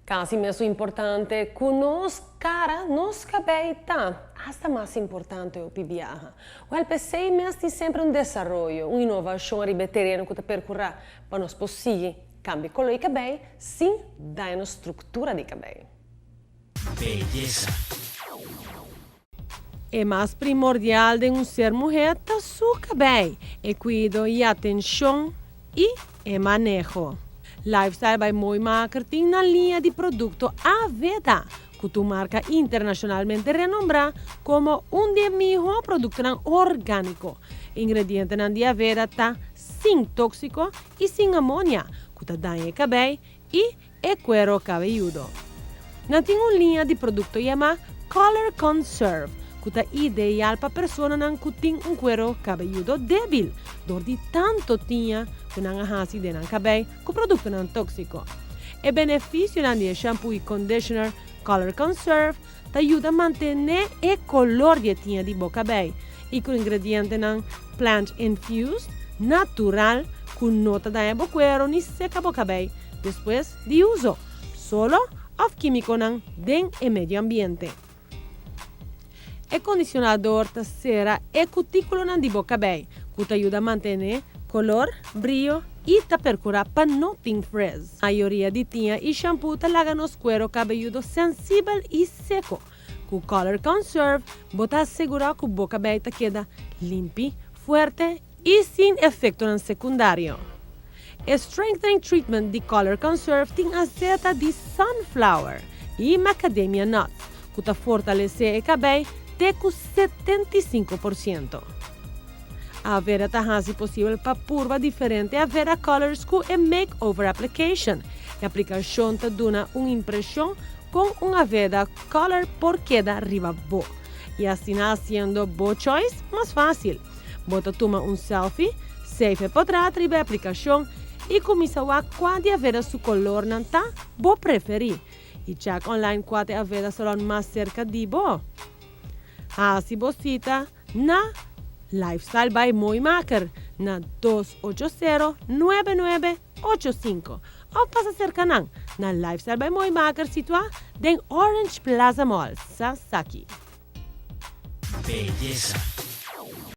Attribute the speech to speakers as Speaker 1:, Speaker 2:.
Speaker 1: Casi mes importante cu nos cara, nos cabey ta hasta mas importante hopi biaha. Wel, p'esey mes tin semper un desaroyo, un innovacion riba e tereno cu ta percura pa nos por sigui cambia color di cabey sin daña nos structura di cabey.
Speaker 2: Beyesa.
Speaker 1: E mas primordial den un ser muher ta su cabey, e cuido y atencion y e maneho. Lifestyle by Mooi Maker tin nan liña di producto Aveda, cu ta un marca internacionalmente renombra como un di e miho productonan organico. Ingredientenan di Aveda ta sin toxico y sin amonia, cu ta daña e cabey y e cuero cabeyudo. Nan tin un liña di producto yama Color Conserve, cu ta ideal pa personanan cu tin un cuero cabeyudo debil, door di tanto tiña cu nan a haci den nan cabey cu productonan toxico. E beneficionan di e shampoo y conditioner Color Conserve ta yuda mantene e color di e tiña di bo cabey y cu ingredientenan plant infused, natural, cu no ta daña bo cuero ni seca bo cabey despues di uso, solo of quimiconan den e medio ambiente. E condicionador ta cera e cuticulonan di bo cabey, cu ta yuda mantene color, briyo y ta percura pa no tin frizz. Mayoria di tiña y shampoo ta laga nos cuero cabeyudo sensibel y seco. Cu Color Conserve, bo ta asegura cu bo cabey ta keda limpi, fuerte y sin efectonan secundario. E Strengthening Treatment di Color Conserve tin azeta di sunflower y macadamia nuts, cu ta fortalece e cabey te cu 75%. Aveda ta haci posibel pa purba diferente Aveda Colors cu e Makeover Application. E aplicacion ta duna un impresion con un Aveda Color por keda riba bo. Y asina haciendo bo choice mas facil. Bo ta tuma un selfie, save e portret riba e aplicacion y cuminsa wak cua di Aveda su colornan ta bo preferi. Y check online cua ta e Aveda salon mas cerca di bo. Haci bo cita na Lifestyle by Mooi Maker na 280-9985 of pasa cerca nan na Lifestyle by Mooi Maker, situa den Orange Plaza Mall, Sasaki.
Speaker 2: Beyesa.